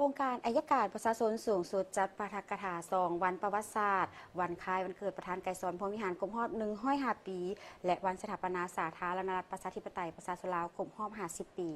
ອົງການໄອຍະການປະຊາຊົນສູງສຸດ ຈັດປາຖະກະຖາສອງວັນປະຫວັດສາດ, ວັນຄ້າຍວັນເກີດປະທານໄກສອນ ພົມວິຫານ ຄົບຮອບໜຶ່ງຮ້ອຍຫ້າປີ ແລະ ວັນສະຖາປະນາສາທາລະນະລັດປະຊາທິປະໄຕປະຊາຊົນລາວ ຄົບຮອບຫ້າສິບປີ.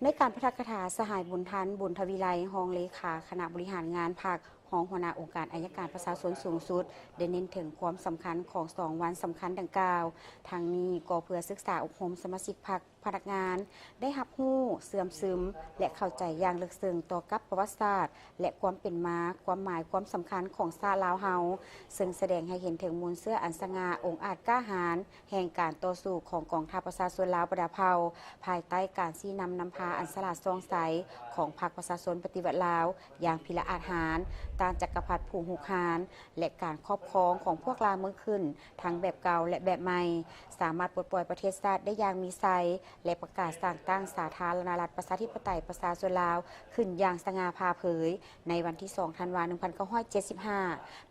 ໃນການປາຖະກະຖາ, ສະຫາຍ ບຸນທັນ ບຸນທະວິໄລ, ຮອງເລຂາຄະນະບໍລິຫານງານພັກ, ຮອງຫົວໜ້າອົງການໄອຍະການປະຊາຊົນສູງສຸດ ໄດ້ເນັ້ນເຖິງຄວາມສຳຄັນຂອງສອງວັນສຳຄັນດັ່ງກ່າວ. ທັງນີ້ກໍເພື່ອສຶກສາອົບຮົມສະມາຊິກພັກ, ພະນັກງານ ໄດ້ຮັບຮູ້, ເຊື່ອມຊຶມ ແລະ ເຂົ້າໃຈຢ່າງເລິກເຊິ່ງຕໍ່ກັບປະຫວັດສາດ ແລະ ຄວາມເປັນມາ, ຄວາມໝາຍ, ຄວາມສຳຄັນຂອງຊາດລາວເຮົາ, ເຊິ່ງສະແດງໃຫ້ເຫັນເຖິງມູນເຊື້ອອັນສະຫງ່າ, ອົງອາດກ້າຫານ ແຫ່ງການຕໍ່ສູ້ຂອງກອງທັບປະຊາຊົນລາວບັນດາເຜົ່າ, ພາຍໃຕ້ການຊີ້ນຳນຳພາອັນສະຫຼາດສ່ອງໃສຂອງພັກປະຊາຊົນປະຕິວັດລາວ ຢ່າງພິລະອາດຫານ, ຕ້ານຈັກກະພັດຜູ້ຮຸກຮານ ແລະ ການຄອບຄອງຂອງພວກລ່າເມືອງຂຶ້ນ ທັງແບບເກົ່າ ແລະ ແບບໃໝ່, ສາມາດປົດປ່ອຍປະເທດຊາດໄດ້ຢ່າງມີໄຊ ແລະ ປະກາດສ້າງຕັ້ງສາທາລະນະລັດປະຊາທິປະໄຕປະຊາຊົນລາວ ຂຶ້ນຢ່າງສະຫງ່າຜ່າເຜີຍ ໃນວັນທີສອງທັນວາ ໜຶ່ງພັນເກົ້າຮ້ອຍເຈັດສິບຫ້າ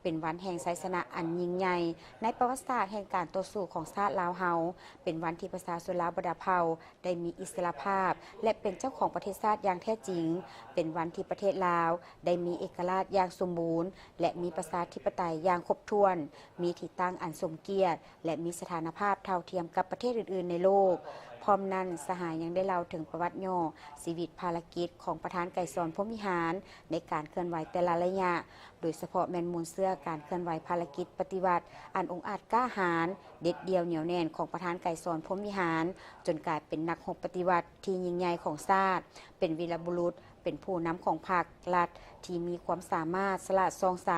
ເປັນວັນແຫ່ງໄຊຊະນະອັນຍິ່ງໃຫຍ່ໃນປະຫວັດສາດແຫ່ງການຕໍ່ສູ້ຂອງຊາດລາວເຮົາ, ເປັນວັນທີ່ປະຊາຊົນລາວບັນດາເຜົ່າ ໄດ້ມີອິດສະຫຼະພາບ ແລະ ເປັນເຈົ້າຂອງປະເທດຊາດຢ່າງແທ້ຈິງ, ເປັນວັນທີ່ປະເທດລາວໄດ້ມີເອກະລາດຢ່າງສົມບູນ ແລະ ມີປະຊາທິປະໄຕຢ່າງຄົບຖ້ວນ, ມີທີ່ຕັ້ງອັນສົມກຽດ ແລະ ມີສະຖານະພາບເທົ່າທຽມກັບປະເທດອື່ນໆໃນໂລກ. ພ້ອມນັ້ນ, ສະຫາຍຍັງໄດ້ເລົ່າເຖິງປະຫວັດຫຍໍ້ຊີວິດພາລະກິດຂອງປະທານໄກສອນ ພົມວິຫານ ໃນການເຄື່ອນໄຫວແຕ່ລະໄລຍະ, ໂດຍສະເພາະແມ່ນມູນເຊື້ອການເຄື່ອນໄຫວພາລະກິດປະຕິວັດ ອັນອົງອາດກ້າຫານ, ເດັດດ່ຽວໜຽວແໜ້ນຂອງປະທານໄກສອນ ພົມວິຫານ, ຈົນກາຍເປັນນັກຮົບປະຕິວັດທີ່ຍິ່ງໃຫຍ່ຂອງຊາດ, ເປັນວີລະບຸລຸດ, ເປັນຜູ້ນຳຂອງພັກ, ລັດ ທີ່ມີຄວາມສາມາດ, ສະຫຼາດສ່ອງໃສ,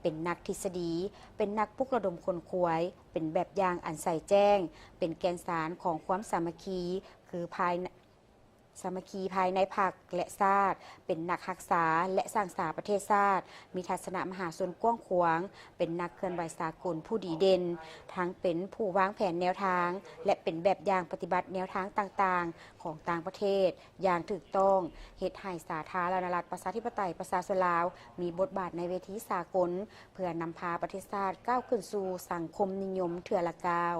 ເປັນນັກທິດສະດີ, ເປັນນັກປຸກລະດົມຂົນຂວາຍ, ເປັນແບບຢ່າງອັນໃສແຈ້ງ, ເປັນແກ່ນສານຂອງຄວາມສາມັກຄີ ຄືພາຍໃນ ສາມັກຄີພາຍໃນພັກ ແລະ ຊາດ, ເປັນນັກຮັກສາ ແລະ ສ້າງສາປະເທດຊາດ, ມີທັດສະນະມະຫາຊົນກວ້າງຂວາງ, ເປັນນັກເຄື່ອນໄຫວສາກົນຜູ້ດີເດັ່ນ, ທັງເປັນຜູ້ວາງແຜນແນວທາງ ແລະ ເປັນແບບຢ່າງປະຕິບັດແນວທາງຕ່າງໆຂອງຕ່າງປະເທດຢ່າງຖືກຕ້ອງ, ເຮັດໃຫ້ສາທາລະນະລັດປະຊາທິປະໄຕປະຊາຊົນລາວ ມີບົດບາດໃນເວທີສາກົນ ເພື່ອນຳພາປະເທດຊາດກ້າວຂຶ້ນສູ່ສັງຄົມນິຍົມເທື່ອລະກ້າວ.